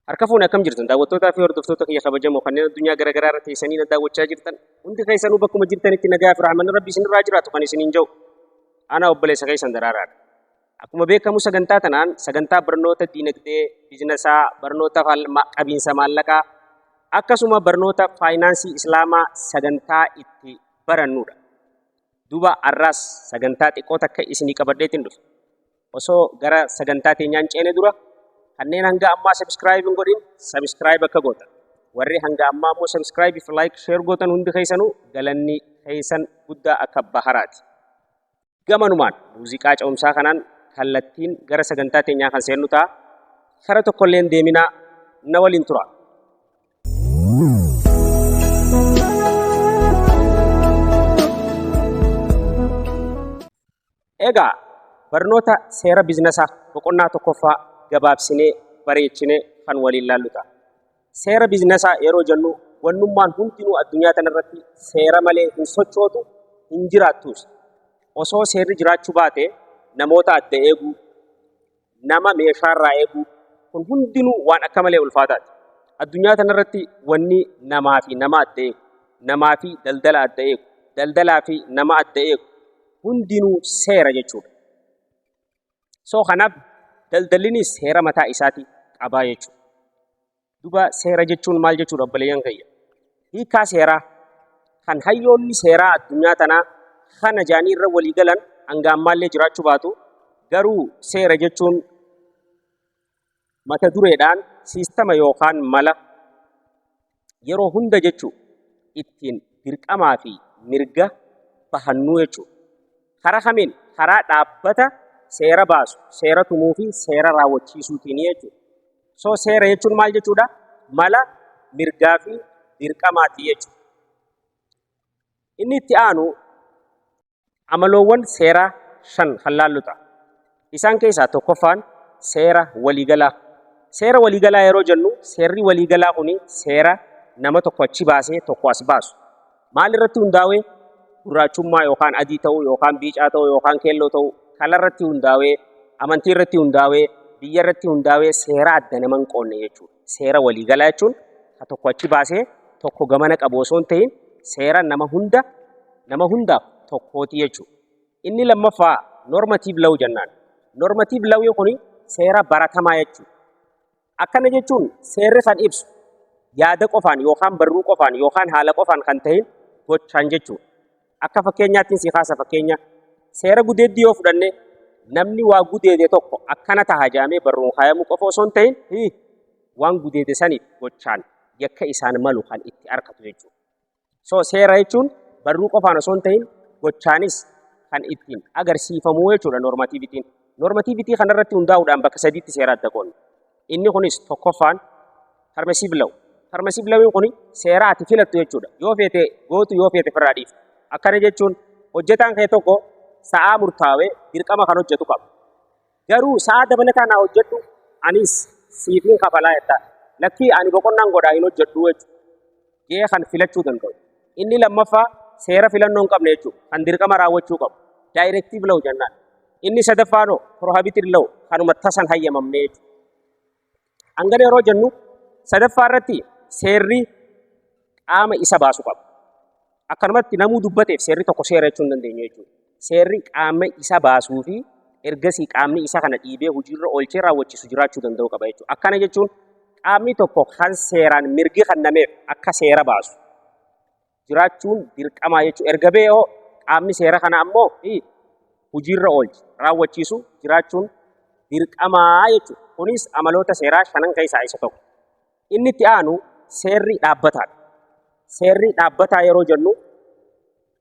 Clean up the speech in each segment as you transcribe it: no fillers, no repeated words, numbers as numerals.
Harka fuune, akkam jirtan, daawwattootaa fi hordoftoota kiyya kabajamoo kanneen addunyaa garaa garaa irra teessanii na daawwachaa jirtan? Hundi keessanuu bakkuma jirtanitti nagaa fi rahmanni Rabbi isinirraa jiraatu kan isiniin jedhu ana obboleessa keessan Daraaraadha. Akkuma beekamu sagantaa tanaan sagantaa barnoota diinagdee, biizinasaa, barnoota qabiinsa maallaqaa akkasuma barnoota faayinaansii islaamaa sagantaa itti barannudha. Duuba arraas sagantaa xiqqoo takka isinii qabadheetiin dhufe. Osoo gara sagantaa teenyaan ceene dura, kanneen hanga ammaa subscribe hin godhin subscribe akka gootan. Warri hanga ammaa immoo subscribe fi like, share gootan hundi keessanuu galanni keessan guddaa akka baharaati. Gamanumaan muuziqaa ce'umsaa kanaan kallattiin gara sagantaa teenyaa kan seennu ta'a. Kara tokkollee hin deeminaa, na waliin tura. Egaa barnoota seera biiznasaa boqonnaa tokkoffaa gabaabsinee bareechinee kan waliin laallu ta'a. Seera biiznasaa yeroo jennu, wannummaan hundinuu addunyaa kanarratti seera malee hin sochootu, hin jiraattus. Osoo seerri jiraachuu baate namoota adda eeguu, nama meeshaarraa eeguu, kun hundinuu waan akka malee ulfaataati. Addunyaa kanarratti wanni namaa fi nama adda eegu, namaa fi daldala adda eegu, daldalaa fi nama adda eegu hundinuu seera jechuudha. So kanaaf daldallinis seera mataa isaatii qabaa jechuudha. Duba seera jechuun maal jechuudha, obboleeyyan kiyya? Hiikaa seeraa kan hayyoonni seeraa addunyaa tanaa kana jaanii irra walii galan hanga ammaallee jiraachuu baatu, garuu seera jechuun mata dureedhaan siistama yookaan mala yeroo hunda jechuu ittiin dirqamaa fi mirga bahannuu jechuudha. Karaa kamiin? Karaa dhaabbata seera baasu, seera tumuu fi seera raawwachiisuutiin jechuudha. So seera jechuun maal jechuudha? Mala mirgaa fi dirqamaati jechuudha. Inni itti aanu amaloowwan seeraa shan kan laallu ta'a. Isaan keessaa tokkoffaan seera waliigalaa. Seera waliigalaa yeroo jennu, seerri waliigalaa kun seera nama tokko achi baasee tokko as baasu. Maal irratti hundaa'ee? Gurraachummaa yookaan adii ta'uu yookaan biicaa ta'uu yookaan keelloo ta'uu kala irratti hundaa'ee, amantii irratti hundaa'ee, biyya irratti hundaa'ee seera adda nama hin qoonne jechuudha. Seera waliigalaa jechuun ka tokko achi baasee tokko gamana qabu osoo hin ta'in, seera nama hunda, nama hundaaf tokkooti jechuudha. Inni lammaffaa normative law jennaan. Normative law kun seera baratamaa jechuudha. Akkana jechuun seerri kan ibsu yaada qofaan yookaan barruu qofaan yookaan haala qofaan kan ta'in gochaan jechuudha. Akka fakkeenyaattiin si kaasa, fakkeenya seera gudeeddii yoo fudhanne, namni waa gudeede tokko akkana taha jedhamee barruun kaayamuu qofa osoo hin ta'in, waan gudeede saniif gochaan yakka isaan malu kan itti argatu jechuudha. So seera jechuun barruu qofaan osoo hin ta'in gochaanis kan ittiin agarsiifamu jechuudha normativitiin. Normativity kanarratti hundaa'uudhaan bakka sadiitti seera adda qoodna. Inni kunis tokkoffaan permissive law. Permissive lawiin kun seera ati filattu jechuudha. Yoo feete gootu, yoo feete ofirraa dhiiftu. Akkana jechuun hojjetaan kee tokko sa'aa murtaawee dirqama kan hojjetu qaba. Garuu sa'aa dabalataa naa hojjedhu, anis siifin kafalaa jettaa. Lakkii, ani boqonnaan godhaa, hin hojjedhu jechuudha. Jee kan filachuu danda'u. Inni lammaffaa seera filannoo hin qabne jechuudha. Kan dirqama raawwachuu qabu. Directive law jennaan. Inni sadaffaanoo prohibited law, kanuma tasan hayyamamne jechuudha. Hangana yeroo jennu, sadaffaa irratti seerri qaama isa baasu qaba. Akkanumatti namuu dubbateef seerri tokko seera jechuu hin dandeenyu jechuudha. Seerri qaama isa baasuu fi ergasii qaamni isa kana dhiibee hojiirra oolchee raawwachiisu jiraachuu danda'u qaba jechuudha. Akkana jechuun qaamni tokko kan seeraan mirgi kennameef akka seera baasu jiraachuun dirqamaa jechuudha. Erga ba'ee hoo qaamni seera kana ammoo hojiirra oolche raawwachiisu jiraachuun dirqamaa jechuudha. Kunis amaloota seeraa shanan keessaa isa tokko. Inni itti aanu seerri dhaabbataadha. Seerri dhaabbataa yeroo jennu,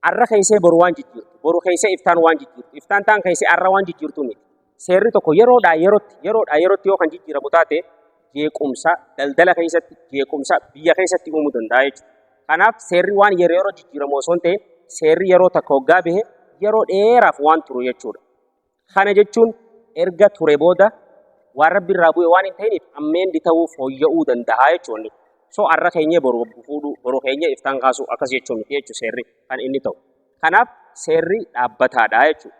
arra keessee boru waan jijjiirtu, boru keessee iftaan waan jijjiirtu, iftaan taan keessee arra waan jijjiirtu miti. Seerri tokko yeroodhaa yerootti, yeroodhaa yerootti yoo kan jijjiiramu taate, jeequmsa daldala keessatti, jeequmsa biyya keessatti uumuu danda'a jechuudha. Kanaaf seerri waan yeroo yeroo jijjiiramu osoo hin ta'in, seerri yeroo takka waggaa bahe yeroo dheeraaf waan turu jechuudha. Kana jechuun erga ture booda waan Rabbi irraa bu'e waan hin ta'iniif amend ta'uu, fooyya'uu danda'a jechuudha. So arra keenyee boru fuudhuu, boru keenyee iftaan kaasuu akkas jechuu miti jechuudha seerri kan inni ta'u. Kanaaf seerri dhaabbataadha jechuudha.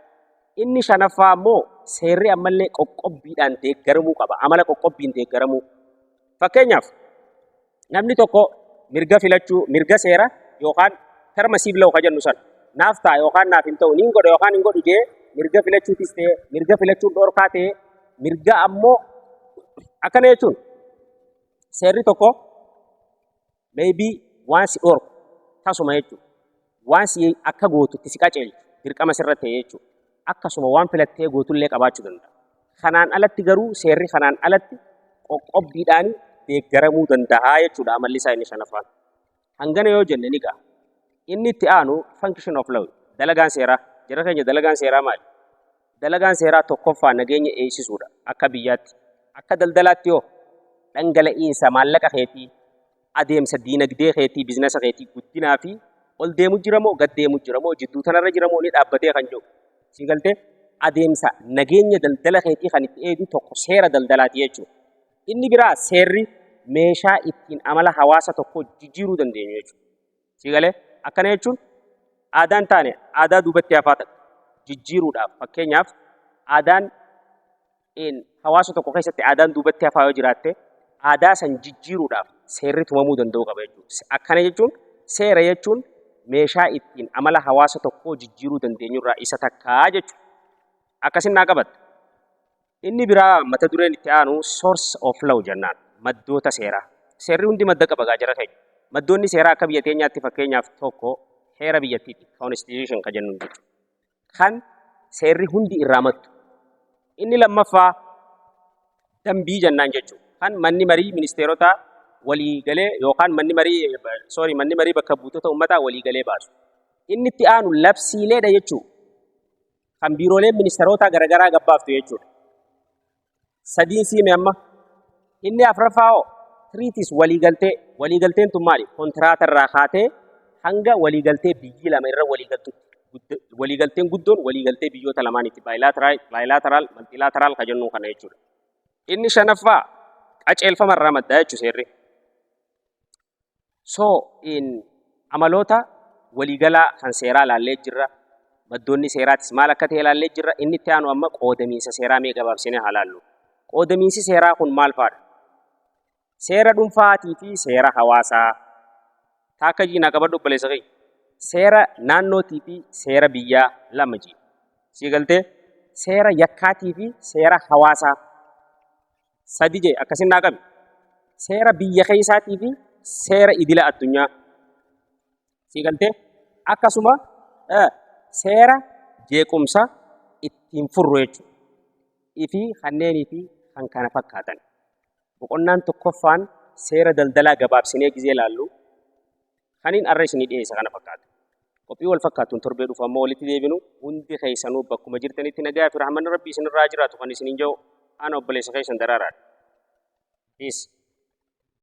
Inni shanaffaa ammoo seerri ammallee qoqqobbiidhaan deeggaramuu qaba. Amala qoqqobbiin deeggaramuu. Fakkeenyaaf, namni tokko mirga filachuu, mirga seera yookaan permissive law ka jennu sana naaf ta'a yookaan naaf hin ta'u, niin godha yookaan hin godhu jee mirga filachuutis ta'e, mirga filachuun dhorkaa ta'e, mirga ammoo akkana jechuun seerri tokko maybe waan si dhorku tasuma jechuudha. Waan si akka gootutti si qaceelchu dirqama sirra ta'e jechuudha. Akkasuma waan filattee gootullee qabaachuu danda'a. Kanaan alatti garuu seerri kanaan alatti qoqqobbiidhaan deeggaramuu danda'a jechuudha amalli isaa inni shanaffaan. Hangana yoo jenne ni ga'a. Inni itti aanu function of law, dalagaan seeraa. Jara keenya, dalagaan seeraa maali? Dalagaan seeraa tokkoffaa nageenya eegsisuudha akka biyyaatti. Akka daldalaatti yoo dhangala'iinsa maallaqa keetii, adeemsa diinagdee keetii, business keetii guddinaa fi ol deemu jira moo gad deemu jira moo jidduu tanarra jira moo ni dhaabbatee kan jiru. Si galtee, adeemsa nageenya daldala keetii kan itti eegu tokko seera daldalaati jechuudha. Inni biraa seerri meeshaa ittiin amala hawaasa tokkoo jijjiiruu dandeenyu jechuudha. Si galee, akkana jechuun aadaan taane aadaa duubatti hafaa takka jijjiiruudhaaf, fakkeenyaaf, aadaan hawaasa tokko keessatti aadaan duubatti hafaa yoo jiraatte, aadaa san jijjiiruudhaaf seerri tumamuu danda'uu qaba jechuudha. Akkana jechuun seera jechuun meeshaa ittiin amala hawaasa tokkoo jijjiiruu dandeenyurraa isa takkaa jechuudha. Akkasin naa qabatta. Inni biraa mata dureen itti aanu source of law jennaan, maddoota seeraa. Seerri hundi madda qaba gaa, jara keenya. Maddoonni seeraa akka biyya teenyaatti fakkeenyaaf tokko heera biyyattiiti, constitution kan jennuun jechuudha. Kan seerri hundi irraa maddu. Inni lammaffaa dambii jennaan jechuudha. Kan manni marii ministeerotaa waliigalee yookaan manni marii, sorry, manni marii bakka buutota uummataa waliigalee baasu. Inni itti aanu labsiileedha jechuudha. Kan biirooleen ministeerotaa garaagaraa gabbaaftu jechuudha. Sadiin siime amma. Inni afuraffaa hoo treaties, waliigaltee. Waliigalteen tun maali? Kontiraata irraa kaatee hanga waliigaltee biyyi lama irra waliigaltutti. Waliigalteen guddoon waliigaltee biyyoota lamaaniiti. Bilateral, multilateral ka jennu kana jechuudha. Inni shanaffaa qajeelfama irraa maddaa jechuudha seerri. So in amaloota waliigalaa kan seeraa ilaallee jirra. Maddoonni seeraatis maal akka ta'e ilaallee jirra. Inni itti aanu amma qoodamiinsa seeraa mee gabaabsinee haa laallu. Qoodamiinsi seeraa kun maal fa'aadha? Seera dhuunfaatii fi seera hawaasaa. Taakka jiinaa qabadhu, obboleessa kiyya. Seera naannootii fi seera biyyaa lama jii. Sii galtee, seera yakkaatii fi seera hawaasaa. Sadi jee, akkasin naa qabi. Seera biyya keessaatii fi seera idila addunyaa. Sii galtee, akkasuma seera jeequmsa ittiin furru jechuudha. Fi kanneenii fi kan kana fakkaatan. Boqonnaan tokkoffaan seera daldalaa gabaabsinee gizee ilaallu kaniin arra isinii dhiyeessa kana fakkaata. Qophii wal fakkaatuun torbee dhufu ammoo walitti deebinu, hundi keessanuu bakkuma jirtanitti nagaa fi rahmanni Rabbii isinirraa jiraatu kan isiniin jiru ana obboleessa keessan Daraaraadha. Peace.